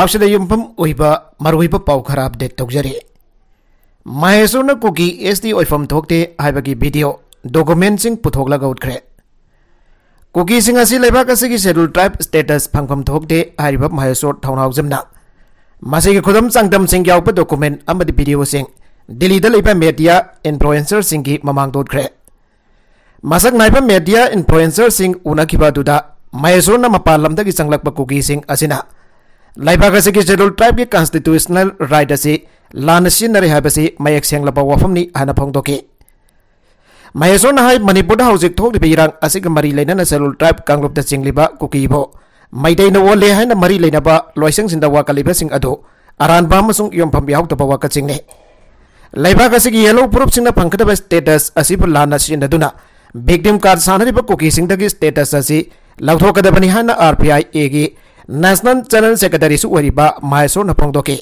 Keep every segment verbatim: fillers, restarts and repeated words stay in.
ꯑꯁꯤꯗ ꯌꯨꯝꯐꯝ ꯑꯣꯏꯕ ꯃꯔꯨꯑꯣꯏꯕ ꯄꯥꯎ ꯈꯔ ꯑꯞꯗꯦꯠ ꯇꯧꯖꯔꯤ꯫ ꯃꯍꯦꯁꯣꯔꯅ ꯀꯨꯀꯤ ꯑꯦꯁ ꯇꯤ ꯑꯣꯏꯐꯝ ꯊꯣꯛꯇꯦ ꯍꯥꯏꯕꯒꯤ ꯚꯤꯗꯤꯑꯣ ꯗꯣꯀꯨꯃꯦꯟꯁꯤꯡ ꯄꯨꯊꯣꯛꯂꯒ ꯎꯠꯈ꯭ꯔꯦ꯫ ꯀꯨꯀꯤꯁꯤꯡ ꯑꯁꯤ ꯂꯩꯕꯥꯛ ꯑꯁꯤꯒꯤ ꯁꯦꯗꯨꯜ ꯇ꯭ꯔꯥꯏꯕ ꯁ꯭ꯇꯦꯇꯁ ꯐꯪꯐꯝ ꯊꯣꯛꯇꯦ ꯍꯥꯏꯔꯤꯕ ꯃꯍꯦꯁꯣꯔ ꯊꯧꯅꯥꯎꯖꯝꯅ ꯃꯁꯤꯒꯤ ꯈꯨꯗꯝ ꯆꯥꯡꯗꯝꯁꯤꯡ ꯌꯥꯎꯕ ꯗꯣꯀꯨꯃꯦꯟ ꯑꯃꯗꯤ ꯚꯤꯗꯤꯑꯣꯁꯤꯡ ꯗꯤꯜꯂꯤꯗ ꯂꯩꯕ ꯃꯦꯗꯤꯌꯥ ꯏꯟꯐ꯭ꯂꯨꯑꯦꯟꯁꯔꯁꯤꯡꯒꯤ ꯃꯃꯥꯡꯗ ꯎꯠꯈ꯭ꯔꯦ꯫ ꯃꯁꯛ ꯅꯥꯏꯕ ꯃꯦꯗꯤꯌꯥ ꯏꯟꯐ꯭ꯂꯨꯑꯦꯟꯁꯔꯁꯤꯡ ꯎꯅꯈꯤꯕ ꯑꯗꯨꯗ ꯃꯍꯦꯁꯣꯔꯅ ꯃꯄꯥꯟ ꯂꯝꯗꯒꯤ ꯆꯪꯂꯛꯄ ꯀꯨꯀꯤꯁꯤꯡ ꯑꯁꯤꯅ ꯂꯩꯕꯥꯛ ꯑꯁꯤꯒꯤ ꯁꯦꯗꯨꯜ ꯇ꯭ꯔꯥꯏꯕꯀꯤ ꯀꯟꯁꯇꯤꯇ꯭ꯌꯨꯁꯅꯦꯜ ꯔꯥꯏꯠ ꯑꯁꯤ ꯂꯥꯟꯅ ꯁꯤꯖꯤꯟꯅꯔꯦ ꯍꯥꯏꯕꯁꯤ ꯃꯌꯦꯛ ꯁꯦꯡꯂꯕ ꯋꯥꯐꯝꯅꯤ ꯍꯥꯏꯅ ꯐꯣꯡꯗꯣꯛꯈꯤ꯫ ꯃꯍꯦꯁꯣꯔꯅ ꯍꯥꯏ, ꯃꯅꯤꯄꯨꯔꯗ ꯍꯧꯖꯤꯛ ꯊꯣꯛꯂꯤꯕ ꯏꯔꯥꯡ ꯑꯁꯤꯒ ꯃꯔꯤ ꯂꯩꯅꯅ ꯁꯦꯗꯨꯜ ꯇ꯭ꯔꯥꯏꯕ ꯀꯥꯡꯂꯨꯞꯇ ꯆꯤꯡꯂꯤꯕ ꯀꯨꯀꯤꯕꯨ ꯃꯩꯇꯩꯅ ꯑꯣꯜꯂꯦ ꯍꯥꯏꯅ ꯃꯔꯤ ꯂꯩꯅꯕ ꯂꯣꯏꯁꯪꯁꯤꯡꯗ ꯋꯥꯀꯠꯂꯤꯕꯁꯤꯡ ꯑꯗꯨ ꯑꯔꯥꯟꯕ ꯑꯃꯁꯨꯡ ꯌꯣꯟꯐꯝ ꯌꯥꯎꯗꯕ ꯋꯥꯀꯠꯁꯤꯡꯅꯤ꯫ ꯂꯩꯕꯥꯛ ꯑꯁꯤꯒꯤ ꯌꯦꯜꯂꯣ ꯐꯨꯔꯨꯞꯁꯤꯡꯅ ꯐꯪꯒꯗꯕ ꯁ꯭ꯇꯦꯇꯁ ꯑꯁꯤꯕꯨ ꯂꯥꯟꯅ ꯁꯤꯖꯤꯟꯅꯗꯨꯅ ꯚꯤꯛꯇꯤꯝ ꯀꯥꯔꯗ ꯁꯥꯟꯅꯔꯤꯕ ꯀꯨꯀꯤꯁꯤꯡꯗꯒꯤ ꯁ꯭ꯇꯦꯇꯁ ꯑꯁꯤ ꯂꯧꯊꯣꯛꯀꯗꯕꯅꯤ ꯍꯥꯏꯅ ꯑꯥꯔ ꯄꯤ ꯑꯥꯏ ꯑꯦꯒꯤ ꯅꯦꯁꯅꯦꯜ ꯖꯦꯅꯔꯦꯜ ꯁꯦꯀ꯭ꯔꯦꯇꯔꯤꯁꯨ ꯑꯣꯏꯔꯤꯕ ꯃꯍꯦꯁꯣꯔꯅ ꯐꯣꯡꯗꯣꯛꯈꯤ꯫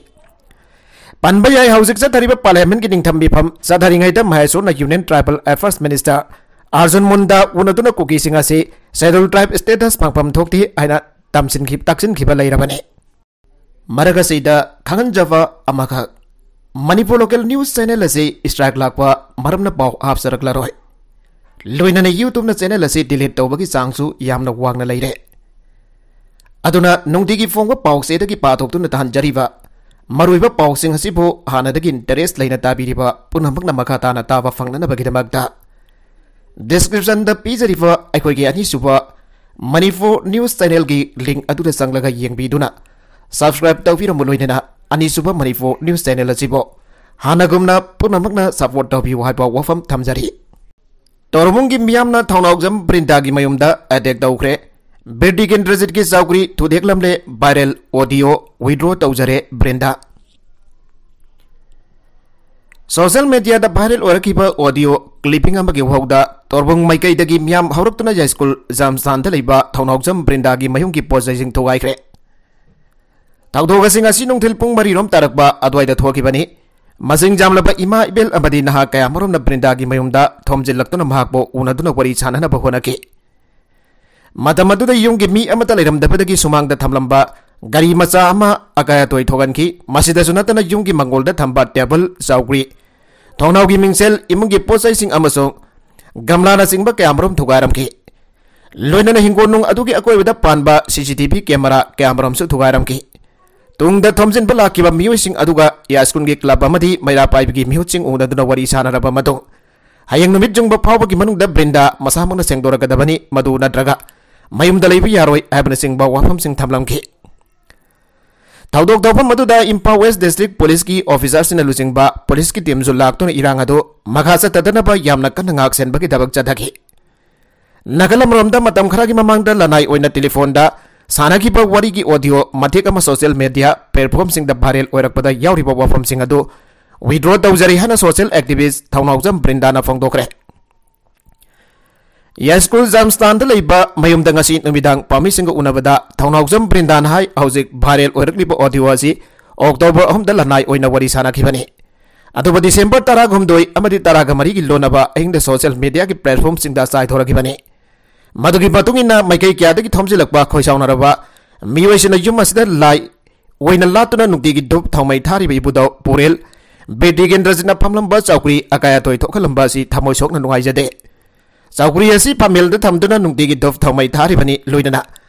ꯄꯟꯕ ꯌꯥꯏ, ꯍꯧꯖꯤꯛ ꯆꯠꯊꯔꯤꯕ ꯄꯥꯔꯂꯤꯌꯥꯃꯦꯟꯠꯀꯤ ꯅꯤꯡꯊꯝ ꯃꯤꯐꯝ ꯆꯠꯊꯔꯤꯉꯩꯗ ꯃꯍꯦꯁꯣꯔꯅ union tribal affairs minister Arjun Munda ꯎꯅꯗꯨꯅ ꯀꯨꯀꯤꯁꯤꯡ ꯑꯁꯤ ꯁꯦꯗꯨꯜ ꯇ꯭ꯔꯥꯏꯕ ꯁ꯭ꯇꯦꯇꯁ ꯐꯪꯐꯝ ꯊꯣꯛꯇꯦ ꯍꯥꯏꯅ ꯇꯝꯁꯤꯟꯈꯤ-, ꯇꯥꯛꯁꯤꯟꯈꯤꯕ ꯂꯩꯔꯕꯅꯤ꯫ ꯃꯔꯛ ꯑꯁꯤꯗ ꯈꯪꯍꯟꯖꯕ ꯑꯃꯈꯛ, ꯃꯅꯤꯄꯨꯔ ꯂꯣꯀꯦꯜ ꯅ꯭ꯌꯨꯁ ꯆꯦꯅꯦꯜ ꯑꯁꯤ ꯁ꯭ꯇ꯭ꯔꯥꯏꯛ ꯂꯥꯛꯄ ꯃꯔꯝꯅ ꯄꯥꯎ ꯍꯥꯞꯆꯔꯛꯂꯔꯣꯏ꯫ ꯂꯣꯏꯅꯅ YouTubeꯅ ꯆꯦꯅꯦꯜ ꯑꯁꯤ ꯗꯤꯂꯤꯠ ꯇꯧꯕꯒꯤ ꯆꯥꯡꯁꯨ ꯌꯥꯝꯅ ꯋꯥꯡꯅ ꯂꯩꯔꯦ꯫ ꯑꯗꯨꯅ ꯅꯨꯡꯇꯤꯒꯤ ꯐꯣꯡꯕ ꯄꯥꯎꯆꯦꯗꯒꯤ ꯄꯥꯊꯣꯛꯇꯨꯅ ꯇꯥꯍꯟꯖꯔꯤꯕ ꯃꯔꯨꯑꯣꯏꯕ ꯄꯥꯎꯁꯤꯡ ꯑꯁꯤꯕꯨ ꯍꯥꯟꯅꯗꯒꯤ ꯏꯟꯇꯔꯦꯁ ꯂꯩꯅ ꯇꯥꯕꯤꯔꯤꯕ ꯄꯨꯝꯅꯃꯛꯅ ꯃꯈꯥ ꯇꯥꯅ ꯇꯥꯕ ꯐꯪꯅꯅꯕꯒꯤꯗꯃꯛꯇ ꯗꯤꯁꯀ꯭ꯔꯤꯞꯁꯟꯗ ꯄꯤꯖꯔꯤꯕ ꯑꯩꯈꯣꯏꯒꯤ ꯑꯅꯤꯁꯨꯕ ꯃꯅꯤꯄꯨꯔ ꯅ꯭ꯌꯨꯁ ꯆꯦꯅꯦꯜꯒꯤ ꯂꯤꯡꯛ ꯑꯗꯨꯗ ꯆꯪꯂꯒ ꯌꯦꯡꯕꯤꯗꯨꯅ ꯁꯕꯁꯀ꯭ꯔꯥꯏꯕ ꯇꯧꯕꯤꯔꯝꯕ ꯂꯣꯏꯅꯅ ꯑꯅꯤꯁꯨꯕ ꯃꯅꯤꯄꯨꯔ ꯅ꯭ꯌꯨꯁ ꯆꯦꯅꯦꯜ ꯑꯁꯤꯕꯨ ꯍꯥꯟꯅꯒꯨꯝꯅ ꯄꯨꯝꯅꯃꯛꯅ ꯁꯄꯣꯔꯠ ꯇꯧꯕꯤꯌꯨ ꯍꯥꯏꯕ ꯋꯥꯐꯝ ꯊꯝꯖꯔꯤ꯫ ꯇꯣꯔꯕꯨꯡꯒꯤ ꯃꯤꯌꯥꯝꯅ ꯊꯧꯅꯥꯎꯖꯝ ꯕ꯭ꯔꯤꯟꯗꯥꯒꯤ ꯃꯌꯨꯝꯗ ꯑꯦꯇꯦꯛ ꯇꯧꯈ꯭ꯔꯦ꯫ ꯕꯤꯔ ꯇꯤꯀꯦꯟꯗ꯭ꯔꯖꯤꯠꯀꯤ ꯆꯧꯀ꯭ꯔꯤ ꯊꯨꯗꯦꯛꯂꯝꯂꯦ꯫ ꯚꯥꯏꯔꯦꯜ ꯑꯣꯗꯤꯑꯣ ꯋꯤꯗ꯭ꯔꯣ ꯇꯧꯖꯔꯦ ꯕ꯭ꯔꯤꯟꯗꯥ꯫ ꯁꯣꯁꯤꯌꯦꯜ ꯃꯦꯗꯤꯌꯥꯗ ꯚꯥꯏꯔꯦꯜ ꯑꯣꯏꯔꯛꯈꯤꯕ ꯑꯣꯗꯤꯑꯣ ꯀ꯭ꯂꯤꯞꯄꯤꯡ ꯑꯃꯒꯤ ꯍꯧꯗ ꯇꯣꯔꯕꯨꯡ ꯃꯥꯏꯀꯩꯗꯒꯤ ꯃꯤꯌꯥꯝ ꯍꯧꯔꯛꯇꯨꯅ ꯌꯥꯏꯁ꯭ꯀꯨꯜ ꯖꯥꯝꯁꯥꯟꯗ ꯂꯩꯕ ꯊꯧꯅꯥꯎꯖꯝ ꯕ꯭ꯔꯤꯟꯗꯥꯒꯤ ꯃꯌꯨꯝꯒꯤ ꯄꯣꯠ ꯆꯩꯁꯤꯡ ꯊꯨꯒꯥꯏꯈ꯭ꯔꯦ꯫ ꯊꯧꯗꯣꯛ ꯑꯁꯤ ꯉꯁꯤ ꯅꯨꯡꯊꯤꯜ ꯄꯨꯡ ꯃꯔꯤ ꯔꯣꯝ ꯇꯥꯔꯛꯄ ꯑꯗꯨꯋꯥꯏꯗ ꯊꯣꯛꯈꯤꯕꯅꯤ꯫ ꯃꯁꯤꯡ ꯌꯥꯝꯂꯕ ꯏꯃꯥ ꯏꯕꯦꯜ ꯑꯃꯗꯤ ꯅꯍꯥ ꯀꯌꯥꯃꯔꯨꯝꯅ ꯕ꯭ꯔꯤꯟꯗꯥꯒꯤ ꯃꯌꯨꯝꯗ ꯊꯣꯝꯖꯤꯜꯂꯛꯇꯨꯅ ꯃꯍꯥꯛꯄꯨ ꯎꯅꯗꯨꯅ ꯋꯥꯔꯤ ꯁꯥꯟꯅꯅꯕ ꯍꯣꯠꯅꯈꯤ꯫ ꯃꯇꯝ ꯑꯗꯨꯗ ꯌꯨꯝꯒꯤ ꯃꯤ ꯑꯃꯠꯇ ꯂꯩꯔꯝꯗꯕꯗꯒꯤ ꯁꯨꯃꯥꯡꯗ ꯊꯝꯂꯝꯕ ꯒꯥꯔꯤ ꯃꯆꯥ ꯑꯃ ꯑꯀꯥꯏ ꯑꯇꯣꯏ ꯊꯣꯛꯍꯟꯈꯤ꯫ ꯃꯁꯤꯗꯁꯨ ꯅꯠꯇꯅ ꯌꯨꯝꯒꯤ ꯃꯥꯡꯒꯣꯜꯗ ꯊꯝꯕ ꯇꯦꯕꯜ, ꯆꯧꯀ꯭ꯔꯤ, ꯊꯣꯡꯅꯥꯎꯒꯤ ꯃꯤꯡꯁꯦꯜ, ꯏꯃꯨꯡꯒꯤ ꯄꯣꯠ ꯆꯩꯁꯤꯡ ꯑꯃꯁꯨꯡ ꯒꯝꯂꯥꯅꯆꯤꯡꯕ ꯀꯌꯥꯃꯔꯨꯝ ꯊꯨꯒꯥꯏꯔꯝꯈꯤ꯫ ꯂꯣꯏꯅꯅ ꯍꯤꯡꯒꯣꯜꯅꯨꯡ ꯑꯗꯨꯒꯤ ꯑꯀꯣꯏꯕꯗ ꯄꯥꯟꯕ CCTV camera ꯀꯌꯥꯃꯔꯨꯝꯁꯨ ꯊꯨꯒꯥꯏꯔꯝꯈꯤ꯫ ꯇꯨꯡꯗ ꯊꯣꯝꯖꯤꯟꯕ ꯂꯥꯛꯈꯤꯕ ꯃꯤꯑꯣꯏꯁꯤꯡ ꯑꯗꯨꯒ ꯌꯥꯏꯁ꯭ꯀꯨꯜꯒꯤ club ꯑꯃꯗꯤ ꯃꯩꯔꯥ ꯄꯥꯏꯕꯤꯒꯤ ꯃꯤꯍꯨꯠꯁꯤꯡ ꯎꯅꯗꯨꯅ ꯋꯥꯔꯤ ꯁꯥꯅꯔꯕ ꯃꯇꯨꯡ, ꯍꯌꯦꯡ ꯅꯨꯃꯤꯠ ꯌꯨꯡꯕ ꯐꯥꯎꯕꯒꯤ ꯃꯅꯨꯡꯗ ꯕ꯭ꯔꯤꯟꯗꯥ ꯃꯁꯥꯃꯛꯅ ꯁꯦꯡꯗꯣꯔꯛꯀꯗꯕꯅꯤ, ꯃꯗꯨ ꯅꯠꯇ꯭ꯔꯒ ꯃꯌꯨꯝꯗ ꯂꯩꯕ ꯌꯥꯔꯣꯏ ꯍꯥꯏꯕꯅꯆꯤꯡꯕ ꯋꯥꯐꯝꯁꯤꯡ ꯊꯝꯂꯝꯈꯤ꯫ ꯊꯧꯗꯣꯛ ꯊꯣꯛꯐꯝ ꯑꯗꯨꯗ ꯏꯝꯐꯥꯜ West District Policeꯀꯤ officerꯁꯤꯡꯅ ꯂꯨꯆꯤꯡꯕ policeꯀꯤ teamꯁꯨ ꯂꯥꯛꯇꯨꯅ ꯏꯔꯥꯡ ꯑꯗꯨ ꯃꯈꯥ ꯆꯠꯊꯗꯅꯕ ꯌꯥꯝꯅ ꯀꯟꯅ ꯉꯥꯛ ꯁꯦꯟꯕꯒꯤ ꯊꯕꯛ ꯆꯠꯊꯈꯤ꯫ ꯅꯥꯀꯜ ꯑꯃꯔꯣꯝꯗ, ꯃꯇꯝ ꯈꯔꯒꯤ ꯃꯃꯥꯡꯗ ꯂꯅꯥꯏ ꯑꯣꯏꯅ telephoneꯗ ꯁꯥꯟꯅꯈꯤꯕ ꯋꯥꯔꯤꯒꯤ audio ꯃꯇꯦꯛ ꯑꯃ social media platformꯁꯤꯡꯗ viral ꯑꯣꯏꯔꯛꯄꯗ ꯌꯥꯎꯔꯤꯕ ꯋꯥꯐꯝꯁꯤꯡ ꯑꯗꯨ withdraw ꯇꯧꯖꯔꯤ ꯍꯥꯏꯅ social activist ꯊꯧꯅꯥꯎꯖꯝ ꯕ꯭ꯔꯤꯟꯗꯥꯅ ꯐꯣꯡꯗꯣꯛꯈ꯭ꯔꯦ꯫ ꯌꯥꯏꯁ꯭ꯀꯨꯜ ꯖꯥꯝꯁꯇꯥꯟꯗ ꯂꯩꯕ ꯃꯌꯨꯝꯗ ꯉꯁꯤ ꯅꯨꯃꯤꯗꯥꯡ ꯄꯥꯎꯃꯤꯁꯤꯡꯒ ꯎꯅꯕꯗ ꯊꯧꯅꯥꯎꯖꯝ ꯕ꯭ꯔꯤꯟꯗꯥꯟ ꯍꯥꯏ ꯍꯧꯖꯤꯛ viral ꯑꯣꯏꯔꯛꯂꯤꯕ audio ꯑꯁꯤ October ꯑꯍꯨꯝꯗ ꯂꯅꯥꯏ ꯑꯣꯏꯅ ꯋꯥꯔꯤ ꯁꯥꯅꯈꯤꯕꯅꯤ꯫ ꯑꯗꯨꯕꯨ December ꯇꯔꯥꯍꯨꯝꯗꯣꯏ ꯑꯃꯗꯤ ꯇꯔꯥꯃꯔꯤꯒꯤ ꯂꯣꯟꯅꯕ ꯑꯍꯤꯡꯗ social mediaꯒꯤ platformꯁꯤꯡꯗ ꯆꯥꯏꯊꯣꯔꯛꯈꯤꯕꯅꯤ꯫ ꯃꯗꯨꯒꯤ ꯃꯇꯨꯡ ꯏꯟꯅ ꯃꯥꯏꯀꯩ ꯀꯌꯥꯗꯒꯤ ꯊꯣꯝꯖꯤꯜꯂꯛꯄ ꯈꯣꯏꯁꯥꯎꯅꯔꯕ ꯃꯤꯑꯣꯏꯁꯤꯡꯅ ꯌꯨꯝ ꯑꯁꯤꯗ ꯂꯥꯏ ꯑꯣꯏꯅ ꯂꯥꯠꯇꯨꯅ ꯅꯨꯡꯇꯤꯒꯤ ꯙꯨꯞ ꯊꯥꯎꯃꯩ ꯊꯥꯔꯤꯕ ꯏꯕꯨꯙꯧ ꯄꯨꯔꯦꯜ ꯕꯤꯔ ꯇꯤꯀꯦꯟꯗ꯭ꯔꯖꯤꯠꯅ ꯐꯝꯂꯝꯕ ꯆꯧꯀ꯭ꯔꯤ ꯑꯀꯥꯏ ꯑꯇꯣꯏ ꯊꯣꯛꯍꯜꯂꯝꯕ ꯑꯁꯤ ꯊꯃꯣꯏ ꯁꯣꯛꯅ ꯅꯨꯡꯉꯥꯏꯖꯗꯦ꯫ ꯆꯧꯀ꯭ꯔꯤ ꯑꯁꯤ ꯄꯥꯃꯦꯜꯗ ꯊꯝꯗꯨꯅ ꯅꯨꯡꯇꯤꯒꯤ ꯙꯨꯞ ꯊꯥꯎꯃꯩ ꯊꯥꯔꯤꯕꯅꯤ꯫ ꯂꯣꯏꯅꯅ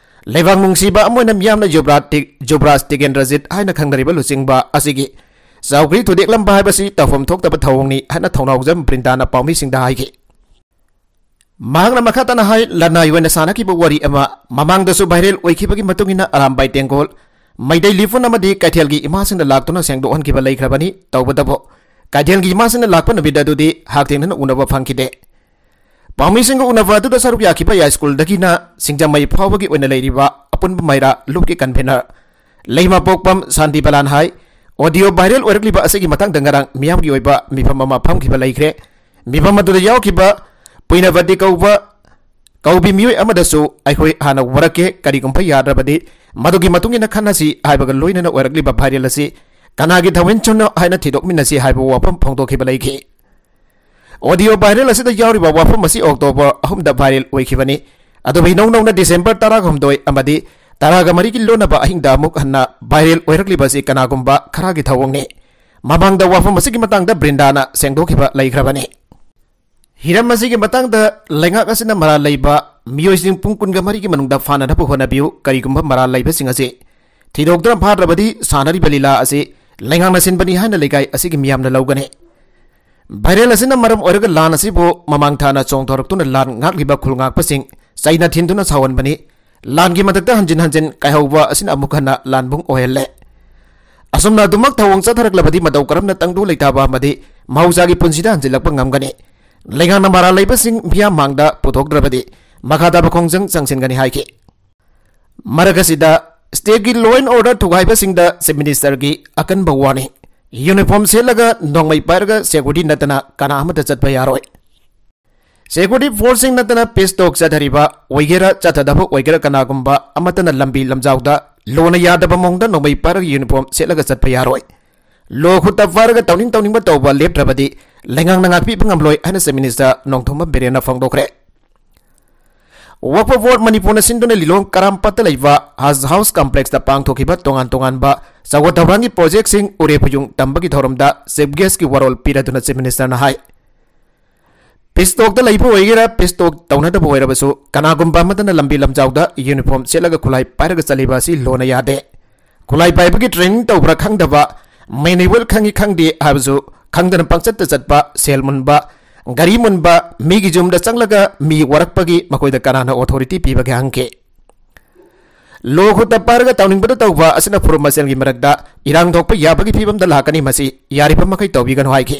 ꯂꯩꯕꯥꯛ ꯅꯨꯡꯁꯤꯕ ꯑꯃ ꯑꯣꯏꯅ ꯃꯤꯌꯥꯝꯅ ꯌꯨꯕ꯭ꯔꯥꯖ ꯇꯤ-, ꯌꯨꯕ꯭ꯔꯥꯖ ꯇꯤꯀꯦꯟꯗ꯭ꯔꯖꯤꯠ ꯍꯥꯏꯅ ꯈꯪꯅꯔꯤꯕ ꯂꯨꯆꯤꯡꯕ ꯑꯁꯤꯒꯤ ꯆꯧꯀ꯭ꯔꯤ ꯊꯨꯗꯦꯛꯂꯝꯕ ꯍꯥꯏꯕꯁꯤ ꯇꯧꯐꯝ ꯊꯣꯛꯇꯕ ꯊꯧꯑꯣꯡꯅꯤ ꯍꯥꯏꯅ ꯊꯧꯅꯥꯎꯖꯝ ꯕ꯭ꯔꯤꯟꯗꯥꯅ ꯄꯥꯎꯃꯤꯁꯤꯡꯗ ꯍꯥꯏꯈꯤ꯫ ꯃꯍꯥꯛꯅ ꯃꯈꯥ ꯇꯥꯅ ꯍꯥꯏ, ꯂꯅꯥꯏ ꯑꯣꯏꯅ ꯁꯥꯟꯅꯈꯤꯕ ꯋꯥꯔꯤ ꯑꯃ ꯃꯃꯥꯡꯗꯁꯨ viral ꯑꯣꯏꯈꯤꯕꯒꯤ ꯃꯇꯨꯡ ꯏꯟꯅ ꯑꯔꯥꯝꯕꯥꯏ ꯇꯦꯡꯒꯣꯜ, ꯃꯩꯇꯩ ꯂꯤꯐꯨꯟ ꯑꯃꯗꯤ ꯀꯩꯊꯦꯜꯒꯤ ꯏꯃꯥꯁꯤꯡꯅ ꯂꯥꯛꯇꯨꯅ ꯁꯦꯡꯗꯣꯛꯍꯟꯈꯤꯕ ꯂꯩꯈ꯭ꯔꯕꯅꯤ꯫ ꯇꯧꯕꯇꯕꯨ ꯀꯩꯊꯦꯜꯒꯤ ꯏꯃꯥꯁꯤꯡꯅ ꯂꯥꯛꯄ ꯅꯨꯃꯤꯠ ꯑꯗꯨꯗꯤ ꯍꯛꯊꯦꯡꯅꯅ ꯎꯅꯕ ꯐꯪꯈꯤꯗꯦ꯫ ꯄꯥꯎꯃꯤꯁꯤꯡꯒ ꯎꯅꯕ ꯑꯗꯨꯗ ꯁꯔꯨꯛ ꯌꯥꯈꯤꯕ ꯌꯥꯏꯁ꯭ꯀꯨꯜꯗꯒꯤꯅ ꯁꯤꯡꯖꯃꯩ ꯐꯥꯎꯕꯒꯤ ꯑꯣꯏꯅ ꯂꯩꯔꯤꯕ ꯑꯄꯨꯟꯕ ꯃꯩꯔꯥ ꯂꯨꯞꯀꯤ convener ꯂꯩꯃꯄꯣꯛꯄꯝ ꯁꯥꯟꯇꯤꯕꯂꯥꯟ ꯍꯥꯏ, audio viral ꯑꯣꯏꯔꯛꯂꯤꯕ ꯑꯁꯤꯒꯤ ꯃꯇꯥꯡꯗ ꯉꯔꯥꯡ ꯃꯤꯌꯥꯝꯒꯤ ꯑꯣꯏꯕ ꯃꯤꯐꯝ ꯑꯃ ꯐꯝꯈꯤꯕ ꯂꯩꯈ꯭ꯔꯦ꯫ ꯃꯤꯐꯝ ꯑꯗꯨꯗ ꯌꯥꯎꯈꯤꯕ ꯄꯨꯏꯅꯕꯇꯤ ꯀꯧꯕ ꯀꯧꯕꯤ ꯃꯤꯑꯣꯏ ꯑꯃꯗꯁꯨ ꯑꯩꯈꯣꯏ ꯍꯥꯟꯅ ꯋꯥꯔꯛꯀꯦ, ꯀꯔꯤꯒꯨꯝꯕ ꯌꯥꯗ꯭ꯔꯕꯗꯤ ꯃꯗꯨꯒꯤ ꯃꯇꯨꯡ ꯏꯟꯅ ꯈꯟꯅꯁꯤ ꯍꯥꯏꯕꯒ ꯂꯣꯏꯅꯅ ꯑꯣꯏꯔꯛꯂꯤꯕ viral ꯑꯁꯤ ꯀꯅꯥꯒꯤ ꯊꯧꯍꯤꯟ ꯆꯨꯝꯅꯣ ꯍꯥꯏꯅ ꯊꯤꯗꯣꯛꯃꯤꯟꯅꯁꯤ ꯍꯥꯏꯕ ꯋꯥꯐꯝ ꯐꯣꯡꯗꯣꯛꯈꯤꯕ ꯂꯩꯈꯤ꯫ Audio viral ꯑꯁꯤꯗ ꯌꯥꯎꯔꯤꯕ ꯋꯥꯐꯝ ꯑꯁꯤ October ꯑꯍꯨꯝꯗ viral ꯑꯣꯏꯈꯤꯕꯅꯤ꯫ ꯑꯗꯨꯕꯨ ꯏꯅꯧ ꯅꯧꯅ December ꯇꯔꯥꯍꯨꯝꯗꯣꯏ ꯑꯃꯗꯤ ꯇꯔꯥꯒ ꯃꯔꯤꯒꯤ ꯂꯣꯟꯅꯕ ꯑꯍꯤꯡꯗ ꯑꯃꯨꯛ ꯍꯟꯅ viral ꯑꯣꯏꯔꯛꯂꯤꯕ ꯑꯁꯤ ꯀꯅꯥꯒꯨꯝꯕ ꯈꯔꯒꯤ ꯊꯧꯑꯣꯡꯅꯤ꯫ ꯃꯃꯥꯡꯗ ꯋꯥꯐꯝ ꯑꯁꯤꯒꯤ ꯃꯇꯥꯡꯗ ꯕ꯭ꯔꯤꯟꯗꯥꯅ ꯁꯦꯡꯗꯣꯛꯈꯤꯕ ꯂꯩꯈ꯭ꯔꯕꯅꯤ꯫ ꯍꯤꯔꯝ ꯑꯁꯤꯒꯤ ꯃꯇꯥꯡꯗ ꯂꯩꯉꯥꯛ ꯑꯁꯤꯅ ꯃꯔꯥꯜ ꯂꯩꯕ ꯃꯤꯑꯣꯏꯁꯤꯡ ꯄꯨꯡ ꯀꯨꯟꯒ ꯃꯔꯤꯒꯤ ꯃꯅꯨꯡꯗ ꯐꯥꯅꯅꯕ ꯍꯣꯠꯅꯕꯤꯌꯨ꯫ ꯀꯔꯤꯒꯨꯝꯕ ꯃꯔꯥꯜ ꯂꯩꯕꯁꯤꯡ ꯑꯁꯤ ꯊꯤꯗꯣꯛꯇꯨꯅ ꯐꯥꯗ꯭ꯔꯕꯗꯤ ꯁꯥꯟꯅꯔꯤꯕ ꯂꯤꯂꯥ ꯑꯁꯤ ꯂꯩꯉꯥꯛꯅ ꯁꯤꯟꯕꯅꯤ ꯍꯥꯏꯅ ꯂꯩꯀꯥꯏ ꯑꯁꯤꯒꯤ ꯃꯤꯌꯥꯝꯅ ꯂꯧꯒꯅꯤ꯫ Viral ꯑꯁꯤꯅ ꯃꯔꯝ ꯑꯣꯏꯔꯒ ꯂꯥꯟ ꯑꯁꯤꯕꯨ ꯃꯃꯥꯡ ꯊꯥꯅ ꯆꯣꯡꯊꯣꯔꯛꯇꯨꯅ ꯂꯥꯟ ꯉꯥꯛꯂꯤꯕ ꯈꯨꯜ ꯉꯥꯛꯄꯁꯤꯡ ꯆꯩꯅ ꯊꯤꯟꯗꯨꯅ ꯁꯥꯎꯍꯟꯕꯅꯤ꯫ ꯂꯥꯟꯒꯤ ꯃꯊꯛꯇ ꯍꯟꯖꯤꯟ ꯍꯟꯖꯤꯟ ꯀꯥꯏꯍꯧꯕ ꯑꯁꯤꯅ ꯑꯃꯨꯛ ꯍꯟꯅ ꯂꯥꯟꯕꯨꯡ ꯑꯣꯏꯍꯜꯂꯦ꯫ ꯑꯁꯨꯝꯅ ꯑꯗꯨꯃꯛ ꯊꯧꯑꯣꯡ ꯆꯠꯊꯔꯛꯂꯕꯗꯤ ꯃꯇꯧ ꯀꯔꯝꯅ ꯇꯪꯗꯨ ꯂꯩꯇꯥꯕ ꯑꯃꯗꯤ ꯃꯍꯧꯁꯥꯒꯤ ꯄꯨꯟꯁꯤꯗ ꯍꯟꯖꯤꯜꯂꯛꯄ ꯉꯝꯒꯅꯤ? ꯂꯩꯉꯥꯛꯅ ꯃꯔꯥꯜ ꯂꯩꯕꯁꯤꯡ ꯃꯤꯌꯥꯝ ꯃꯥꯡꯗ ꯄꯨꯊꯣꯛꯇ꯭ꯔꯕꯗꯤ ꯃꯈꯥ ꯇꯥꯕ ꯈꯣꯡꯖꯪ ꯆꯪꯁꯤꯟꯒꯅꯤ ꯍꯥꯏꯈꯤ꯫ ꯃꯔꯛ ꯑꯁꯤꯗ stateꯀꯤ law and order ꯊꯨꯒꯥꯏꯕꯁꯤꯡꯗ Chief Ministerꯒꯤ ꯑꯀꯟꯕ warning꯫ Uniform ꯁꯦꯠꯂꯒ ꯅꯣꯡꯃꯩ ꯄꯥꯏꯔꯒ security ꯅꯠꯇꯅ ꯀꯅꯥ ꯑꯃꯠꯇ ꯆꯠꯄ ꯌꯥꯔꯣꯏ꯫ Security forceꯁꯤꯡ ꯅꯠꯇꯅ peace talk ꯆꯠꯊꯔꯤꯕ ꯑꯣꯏꯒꯦꯔꯥ ꯆꯠꯊꯗꯕ ꯑꯣꯏꯒꯦꯔꯥ ꯀꯅꯥꯒꯨꯝꯕ ꯑꯃꯠꯇꯅ ꯂꯝꯕꯤ ꯂꯝꯖꯥꯎꯗ lawꯅ ꯌꯥꯗꯕ ꯃꯑꯣꯡꯗ ꯅꯣꯡꯃꯩ ꯄꯥꯏꯔꯒ uniform ꯁꯦꯠꯂꯒ ꯆꯠꯄ ꯌꯥꯔꯣꯏ꯫ Law ꯈꯨꯠꯇ ꯄꯥꯏꯔꯒ ꯇꯧꯅꯤꯡ ꯇꯧꯅꯤꯡꯕ ꯇꯧꯕ ꯂꯦꯞꯇ꯭ꯔꯕꯗꯤ ꯂꯩꯉꯥꯛꯅ ꯉꯥꯛꯄꯤꯕ ꯉꯝꯂꯣꯏ ꯍꯥꯏꯅ Chief Minister Nongthombam ꯕꯤꯔꯦꯟꯅ ꯐꯣꯡꯗꯣꯛꯈ꯭ꯔꯦ꯫ Waqf Board ꯃꯅꯤꯄꯨꯔꯅ ꯁꯤꯟꯗꯨꯅ ꯂꯤꯂꯣꯡ ꯀꯔꯥꯝꯄꯥꯠꯇ ꯂꯩꯕ Haj House Complexꯇ ꯄꯥꯡꯊꯣꯛꯈꯤꯕ ꯇꯣꯉꯥꯟ ꯇꯣꯉꯥꯟꯕ ꯆꯥꯎꯈꯠ ꯊꯧꯔꯥꯡꯒꯤ projectꯁꯤꯡ ꯎꯔꯦ ꯐꯨꯌꯨꯡ ꯇꯝꯕꯒꯤ ꯊꯧꯔꯝꯗ Chief Guestꯀꯤ ꯋꯥꯔꯣꯜ ꯄꯤꯔꯗꯨꯅ Chief Ministerꯅ ꯍꯥꯏ, peace talkꯇ ꯂꯩꯕ ꯑꯣꯏꯒꯦꯔꯥ, peace talk ꯇꯧꯅꯗꯕ ꯑꯣꯏꯔꯕꯁꯨ, ꯀꯅꯥꯒꯨꯝꯕ ꯑꯃꯠꯇꯅ ꯂꯝꯕꯤ ꯂꯝꯖꯥꯎꯗ uniform ꯁꯦꯠꯂꯒ ꯈꯨꯠꯂꯥꯏ ꯄꯥꯏꯔꯒ ꯆꯠꯂꯤꯕ ꯑꯁꯤ lawꯅ ꯌꯥꯗꯦ꯫ ꯈꯨꯠꯂꯥꯏ ꯄꯥꯏꯕꯒꯤ training ꯇꯧꯕ꯭ꯔꯥ ꯈꯪꯗꯕ, manual ꯈꯪꯉꯤ ꯈꯪꯗꯦ ꯍꯥꯏꯕꯁꯨ ꯈꯪꯗꯅ ꯄꯪꯆꯠꯇ ꯆꯠꯄ, ꯁꯦꯜ ꯃꯨꯟꯕ, ꯒꯥꯔꯤ ꯃꯨꯟꯕ, ꯃꯤꯒꯤ ꯌꯨꯝꯗ ꯆꯪꯂꯒ ꯃꯤ ꯋꯥꯔꯛꯄꯒꯤ ꯃꯈꯣꯏꯗ ꯀꯅꯥꯅ authority ꯄꯤꯕꯒꯦ ꯍꯪꯈꯤ꯫ Law ꯈꯨꯠꯇ ꯄꯥꯏꯔꯒ ꯇꯧꯅꯤꯡꯕꯗ ꯇꯧꯕ ꯑꯁꯤꯅ ꯐꯨꯔꯨꯞ ꯃꯁꯦꯜꯒꯤ ꯃꯔꯛꯇ ꯏꯔꯥꯡ ꯊꯣꯛꯄ ꯌꯥꯕꯒꯤ ꯐꯤꯕꯝꯗ ꯂꯥꯛꯀꯅꯤ, ꯃꯁꯤ ꯌꯥꯔꯤꯕ ꯃꯈꯩ ꯇꯧꯕꯤꯒꯅꯨ ꯍꯥꯏꯈꯤ꯫